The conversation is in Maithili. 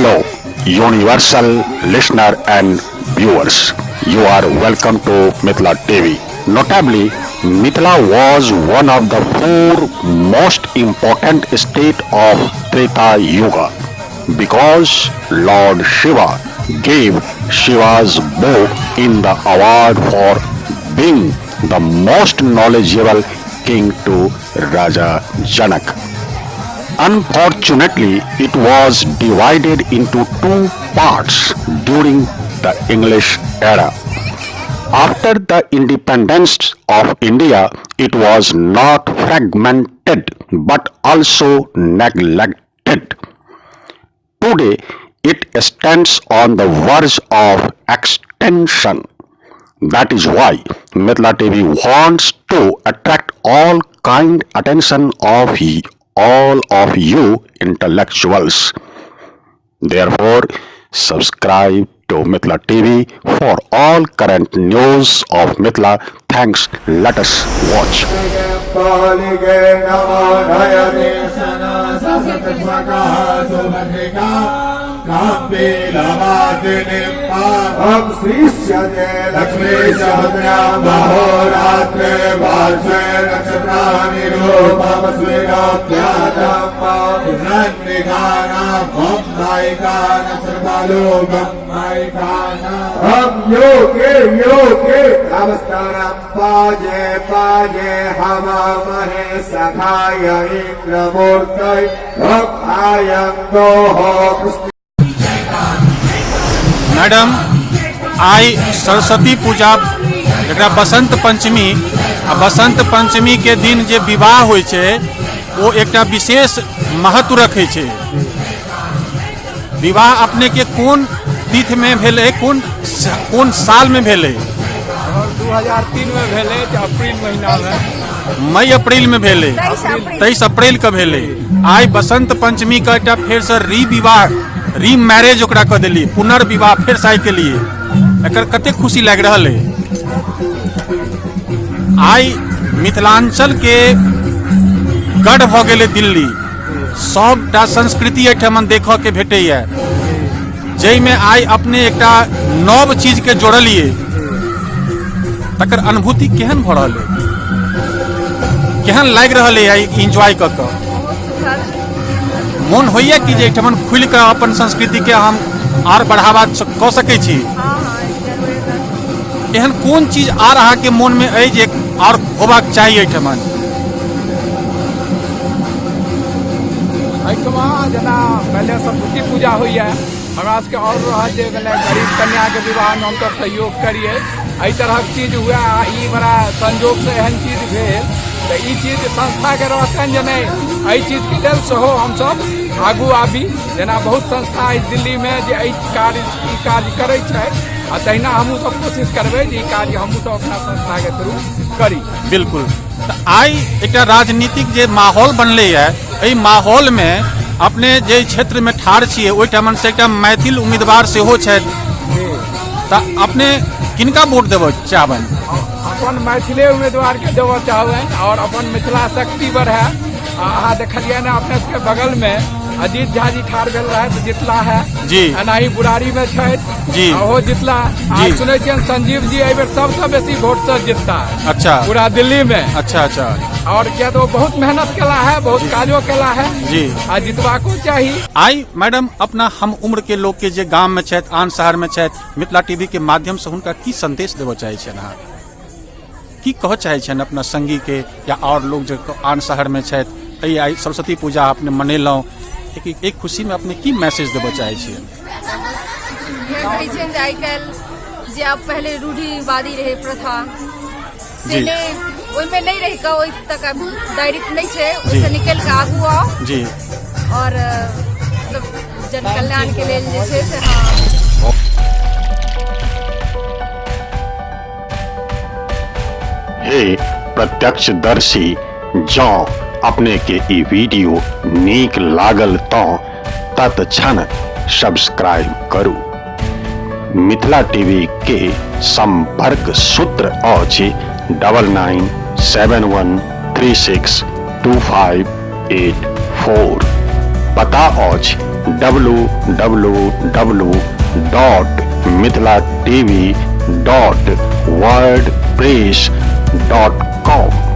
Hello, universal listener and viewers. You are welcome to Mithla TV. Notably, Mithila was one of the four most important state of Treta Yuga because Lord Shiva gave Shiva's bow in the award for being the most knowledgeable king to Raja Janak. Unfortunately, it was divided into two parts during the English era. After the independence of India, it was not fragmented but also neglected. Today, it stands on the verge of extinction. That is why Mithila TV wants to attract all kind attention of all of you intellectuals. Therefore, subscribe to Mithila TV for all current news of Mithila. Thanks. Let us watch. Madam आइ सरस्वती पूजा जकरा बसंत पंचमी आ बसंत पंचमी के दिन जे विवाह होइ छै ओ एकटा विशेष महत्व रखै छै। विवाह अपने के कोन तिथि में भेलै, कोन कोन साल में भेलै? 2003 में भेलै, अप्रैल महीना में। मई अप्रैल में भेलै, 23 अप्रैल के भेलै। आइ बसंत पंचमी के एकटा फेरसँ री विवाह, री मैरेज ओकरा कऽ देलियै, पुनर्विवाह फेरसँ आइ केलियै, एकर कतेक खुशी लागि रहल अइ। आइ मिथिलांचल के गढ़ भऽ गेलै दिल्ली, सबटा संस्कृति एहिठाम देखऽ के भेटैया, जाहिमे आइ अपने एकटा नव चीजके जोड़लियै, तकर अनुभूति केहन भऽ रहल अइ, केहन लागि रहल अइ आइ एन्जॉय कऽ कऽ? मोन होइया कि जे एहिठाम खुलि कऽ अपन संस्कृतिके हम आर बढ़ावा कऽ सकै छी? एहन कोन चीज आर अहाँके मोनमे अइ जे आर होबाक चाही एहिठाम? एहिठमा जेना पहिले सरस्वती पूजा होइए, हमरा सबके आओर रहत जे मने गरीब कन्याके विवाहमे हमसब सहयोग करियै, एहि तरहक चीज हुए। आ ई बड़ा संजोगसँ एहन चीज भेल तऽ ई चीज संस्थाके रहतनि जे नहि एहि चीजके लेल सेहो हमसब आगू आबी। जेना बहुत संस्था अछि दिल्लीमे जे एहि कार्य ई कार्य करै छै, आ तहिना हमहूँ सब कोशिश करबै जे ई कार्य हमहूँ सब अपना संस्थाके थ्रू करी। बिल्कुल। तऽ आइ एकटा राजनीतिक जे माहौल बनलैए, एहि माहौलमे अपने जे क्षेत्रमे ठाढ़ छियै ओहिठाम से एकटा मैथिल उम्मीदवार सेहो छथि, तऽ अपने किनका वोट देबऽ चाहबनि? अपन मैथिले उम्मीदवारके देबऽ चाहबनि आओर अपन मिथिला शक्ति बढ़ए। आ अहाँ देखलियै ने अपने सबके बगलमे अजीत झा जी ठाढ़ भेल रहथि, जितला है जी। एनाही बुराड़ी में छथि जी। ओहो जितला। जी। आज सुनै छियनि संजीव जी एहि बेर सबसँ बेसी वोट से जितता है। पूरा दिल्ली में। अच्छा अच्छा और क्या तो बहुत मेहनत केला है, बहुत काजो केला है जी। आ जितबाको चाही। आई मैडम अपना हम उम्र के लोग के जे गाम में छथि, आन शहर में छथि, मिथिला टीवी के माध्यम से हुनका की संदेश देबऽ चाहै छियनि अहाँ? की कहऽ चाहै छियनि अपना संगी के या और लोग जे आन शहर में छथि, एहि आइ सरस्वती पूजा अपने मनेलहुँ, एक एक खुशी में अपने की मैसेज देबऽ चाहै छियनि? इएह कहै छियनि जे आइ काल्हि जे आब पहिले रूढ़िवादी रहै प्रथा से नहि, ओहिमे नहि रहि कऽ, ओहि तक आब डायरेक्ट नहि छै, ओहिसँ निकलि कऽ आगू आउ आओर मतलब जन कल्याणके लेल जे छै से। हँ। हे प्रत्यक्षदर्शी, जँ अपने के ई वीडियो नीक लागल तँ तत्क्षण सब्सक्राइब करू। मिथिला टीवी के संपर्क सूत्र अछि 9971362584। पता अछि www.mithilatv.wordpress.com.